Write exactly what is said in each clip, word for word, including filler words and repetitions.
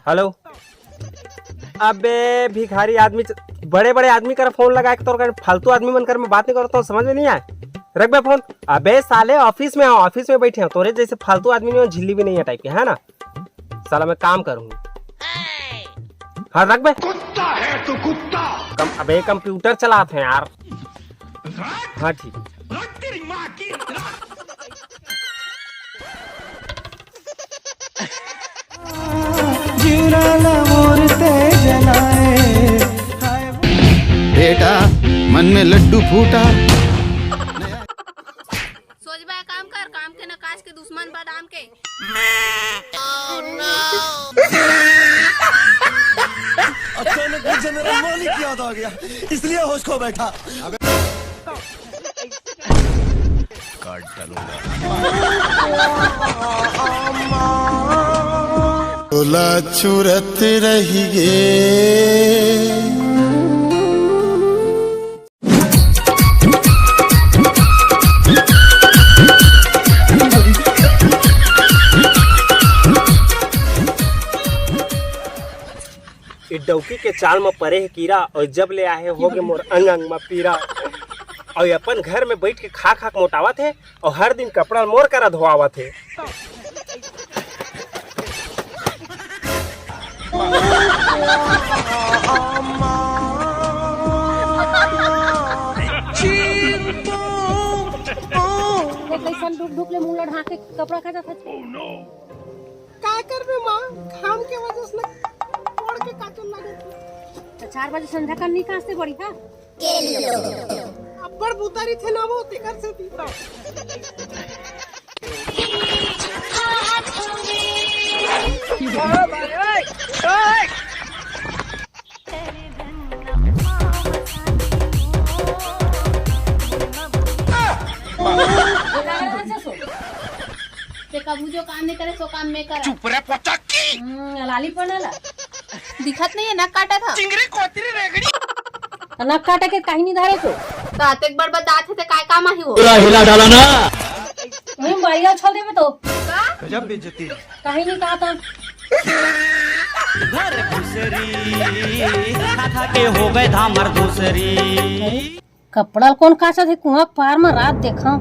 Hello. अबे भिखारी आदमी, बड़े बड़े आदमी कर फोन लगा के तोर कर फालतू आदमी मन कर में बात नहीं करता हूँ, समझ में नहीं आए। रख बे फोन। अबे साले ऑफिस में हो, ऑफिस में बैठे हो, तोरे जैसे फालतू आदमी नहीं हो, झिल्ली भी नहीं है टाइप के, है ना? साला मैं काम करूंगा। हाँ रख बे। कुत्ता है तू, कुत्ता। कम, अबे कंप्यूटर चलाते हैं यार। हाँ ठीक। बेटा, मन में लड्डू फूटा। सोचबा काम कर, काम के न काज के, दुश्मन बादाम के। अचानक मुझे मेरा मालिक याद आ गया, इसलिए होश खो बैठा। काट डालूंगा। तोला चुरत रहिगे। ए डौकी के चाल म परे हे कीरा, अउ जब ले आहे होगे मोर अंग अंग म पीरा। अउ अपन घर में बैठ के खा खा के मोटावत हे, अउ हर दिन कपड़ा मोर करा धोआवत हे। वो कैसन ढुक ढुक ले मुंह लड़ हाँके कपड़ा खा जाता है। का करबे माँ, घाम के वजह से ना फोड़ के काटन लगे थे। तो चार बजे संध्या का नहीं कांसते बड़ी था। अब्बड़ बुतारी थे ना वो, तेकर से भी। ते कभू जो काम नहीं करे, सो काम मैं करा। चुप रे पटक्की। हम्म, लाली पड़ला। दिखत नहीं है, नक काटा था। चिंगरी कोतरी रेगड़ी। नक काटा के कहीं नहीं धारे तो। तो आते एक बार बता थे, ते काय काम आही वो। पूरा हिला डाला ना। वही बारिया छोड़ देवे तो। का? गजब बेइज्जती। कहीं नहीं कहा था। घर घुसरी खा खा के हो गए धामर दूसरी। कपड़ा ल कौन काचत हे कुआं पार म रात देखा।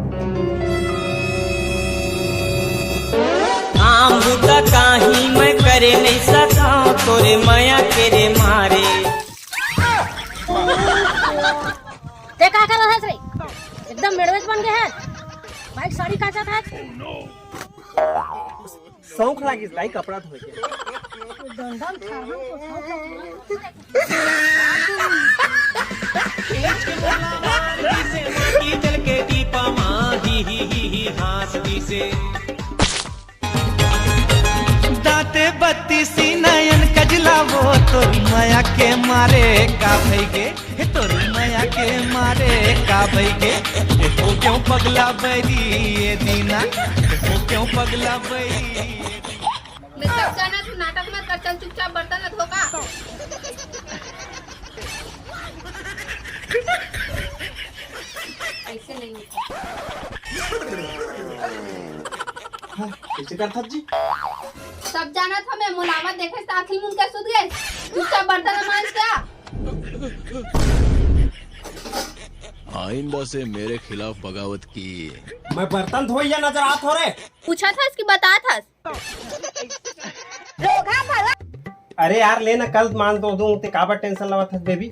काम बुता काही मैं करे नहीं सका तोरे मया के रे मारे। ते का करत हस रे? एकदम मेड़वेच बन गए है। भाई साड़ी काचत हस। शौक लागिस दाई कपड़ा धोए के। डंडा में खाहन तो सब लोग माटी जल के टीपा माँ ही ही ही ही हाँस दी से। दांते बत्तीसी नयन कजला वो तोर मया के मारे का भई गे, हे तोर मया के मारे का भई गे। ए हो क्यों पगला बैरी ये दीना, ए हो क्यों पगला बैरी ये दीना। मैं सब जाना तू नाटक मत कर, चल चुपचाप बर्तन ल धो का। ऐसे नहीं होता। हाँ, कैसे करथस जी? सब जाना था मैं मुलावत देखे से आँखी मुन के सुत गए। चुपचाप बर्तन ल मांज क्या? आइंदा से मेरे खिलाफ बगावत की। मैं बर्तन धोइया नजर आत हो रे। पूछा था इसकी बता था। अरे यार ले ना, कल मान दो दूं, ते काबर टेंशन लेवत हस बेबी?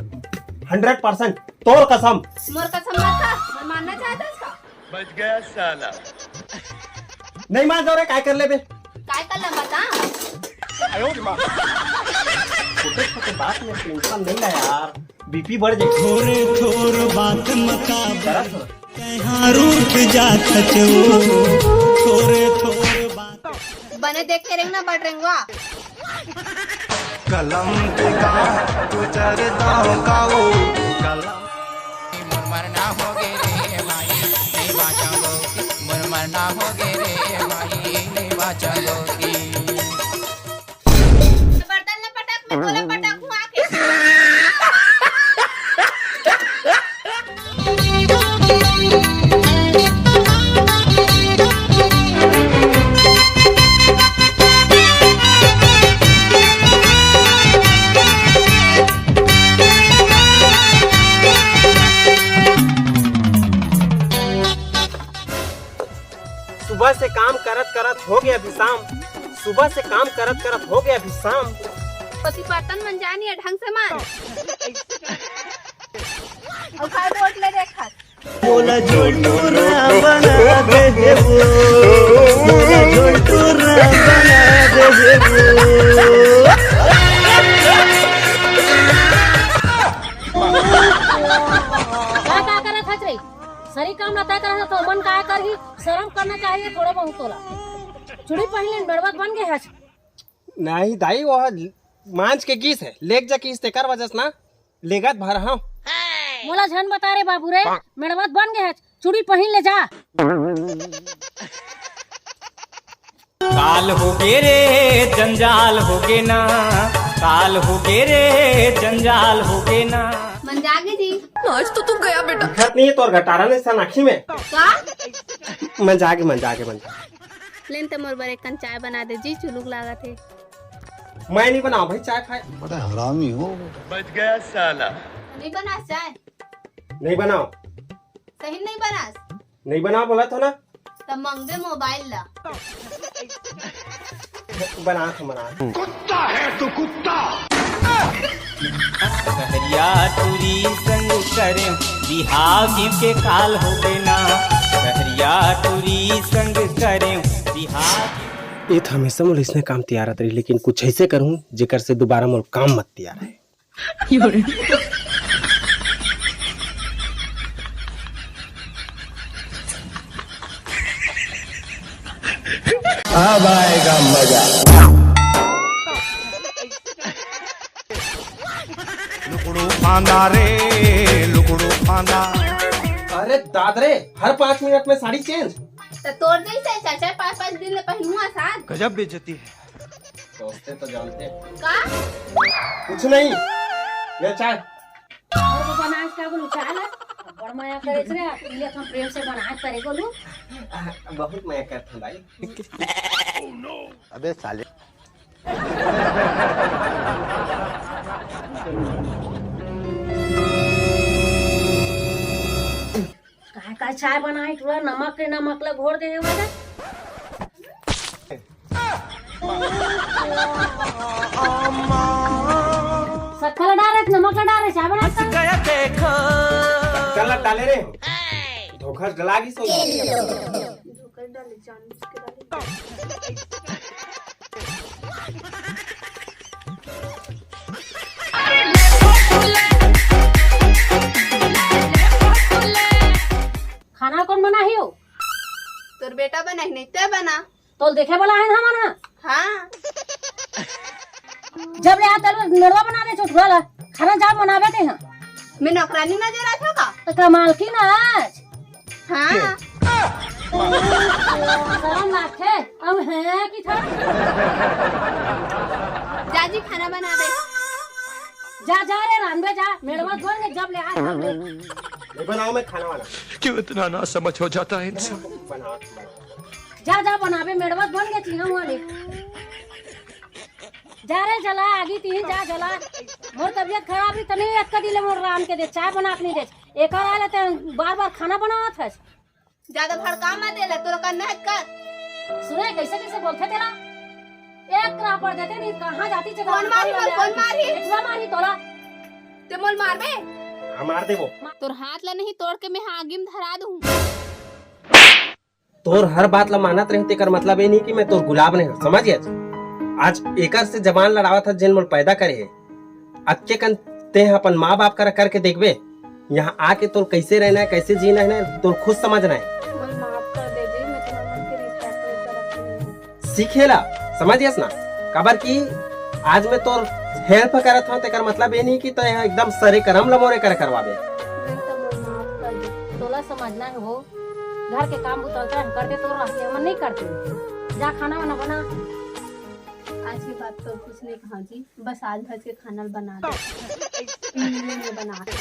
हंड्रेड परसेंट तोर कसम। मोर कसम मत खा, मैं मानना चाहता इसका। बच गया साला। नहीं मान दो रे, काय कर लेबे? काय कर ले बता। छोटे छोटे बात में टेंशन नहीं ले यार, बीपी बढ़ जाए। थोरे थोर बात मका करत हो। कहाँ रूठ जात हचो। थोरे थोर बात बने देख के रेंगना बड़ रेंगवा। कलम के गाँव गुजर दाव काऊ। कलम मोर मरना हो गे रे माई, नहीं बाँचों गोरी। मोर मरना हो गे रे माई, नहीं बाँचों गोरी। बर्तन न पटक, मैं तोला पटक हुआ के। से काम करत करत हो गया अभी शाम, सुबह से काम करत करत हो गया अभी शाम। पति बर्तन मंजानी है ढंग से मार। और खाए बोट ले देखा। मोला झोलटूरा बना दे देबो, मोला झोलटूरा बना दे देबो। का का करत हस रे? सरी काम ला तय करत हस तो मन का करही? शर्म करना चाहिए थोड़ा बहुत तोला। चूड़ी पहन ले, मेड़वत बन गए हस। नहीं दाई, वो मांझ के गीस है, लेग जा किस तेकर वजह से ना लेगत भर हाँ। मोला झन बता रे बाबू रे, मेड़वत बन गए हस, चूड़ी पहन ले जा। काल होगे रे, जंजाल होगे ना, काल होगे रे, जंजाल होगे ना। मंजा गे जी। आज तो तुम गया बेटा। दिखत नहीं है तोर गटारा ने सन आँखी में। का? मंजा गे, मंजा गे, मंजा गे। लेन ते मोर बर एक कन चाय बना दे जी, चुलुक लागत हे। मैं नहीं बनाओ भाई चाय फाय। बड़ा हरामी हो। बच गया साला। नहीं बनास चाय? नहीं बनाओ। सही नहीं बनास? नहीं बनाओ बोला था ना। तब मंगबे मोबाइल ला। बना था, बना। कुत्ता है तू, कुत्ता। सहरिया टूरी संग करे बिहाव के काल हो गए ना। सहरिया टूरी संग करे बिहाव। ये तो हमेशा मोला इसने काम तियारत रही, लेकिन कुछ ऐसे करूं जेकर से दोबारा मोर काम मत तियार है। अब आएगा मजा। लुकड़ू फांदा रे, लुकड़ू फांदा। अरे दाद रे, हर पाँच मिनट में साड़ी चेंज। तो तोर जैसे चार चार पाँच पाँच दिन ले पहनूंगा साथ। गजब बेइज्जती है। दोस्ते तो जानते हैं। का? कुछ नहीं, ले चाय। और वो बनास का बोलू चाय ला। बड़ मया करे रे, पी ले हम प्रेम से बनास करे बोलू। बहुत मया करता भाई। अबे साले। काय काय चाय बनाए, पूरा नमक के नमक ला घोर दे हे वजह। सक्कर डारे, नमक डारे, चाय बनाता। गलत डाले रे, धोखा डला गई सो। खाना कौन बनाही हो? तोर बेटा बनाही नहीं, ते बना। तोल देखे वाला है ना हमारा? हाँ। जब ले आता लो, मेड़वा बना दे, चुटकुला ला। खाना जा बनावे ते हाँ। मैं नौकरानी नजर आथों का? तो कमाल की नाच। हाँ। शरम लागथे। अब है कि था? जाजी खाना बना दे। जा, जा रे रांधे जा, मेड़वा जोन के जब ले आ, तब ले। नहीं बनाओ मैं खाना वाना। क्यों इतना नासमझ हो जाता है इंसान? बनाओ, बनाओ। जा, जा बनाबे, मेड़वा जोन के चीना हुआ ले। जा रे जला, आगी तीन जा जला। मोर तबियत खराब ही तने एक कदी ले मोर राम के दे, चाय बना के नहीं दे। एक और आले ते बार-बार खाना बनावत हस। ज्यादा भड़का मत देला, तोरा करना है कर। सुने, कैसे कैसे बोलथे तेला? एक राह पर देते नहीं, कहाँ जाती जगह कौन मारी, बोल, कौन मारी? इतना मारी तोला। ते मोल मारबे? हाँ, मार देबो। तोर हाथ ला नहीं तोड़ के मैं आगी में धरा दूँ। तोर हर बात ला मानत रहे, तेकर मतलब ये नहीं कि मैं तोर गुलाब नहीं हूँ, समझ गया? आज एकर से जबान लड़ावत हस, जेन मोल पैदा करे हे। अतके कन तें अपन माँ बाप करा करके देखबे, यहाँ आके तोर कैसे रहना है, कैसे जीना है ना, तोर खुद समझना है। मोला माफ कर दे जी, मैं तुम्हारे मन के रिस्पेक्ट नहीं करत हूँ। सीखे ला, समझ गयस ना? काबर कि आज मैं तोर हेल्प करत हूँ, तेकर मतलब ये नहीं कि तो यहाँ एकदम सरे करम लमोरे कर करवाबे। नहीं तो मोला माफ कर दे। तोला समझना है वो, घर के काम बुता हम करते तो रहते, हम नहीं करते। जा खाना वाना बना। आज के बाद तो कुछ नहीं कहा जी, बस आज भर के खाना बना दे। इन्हीं में बना दे।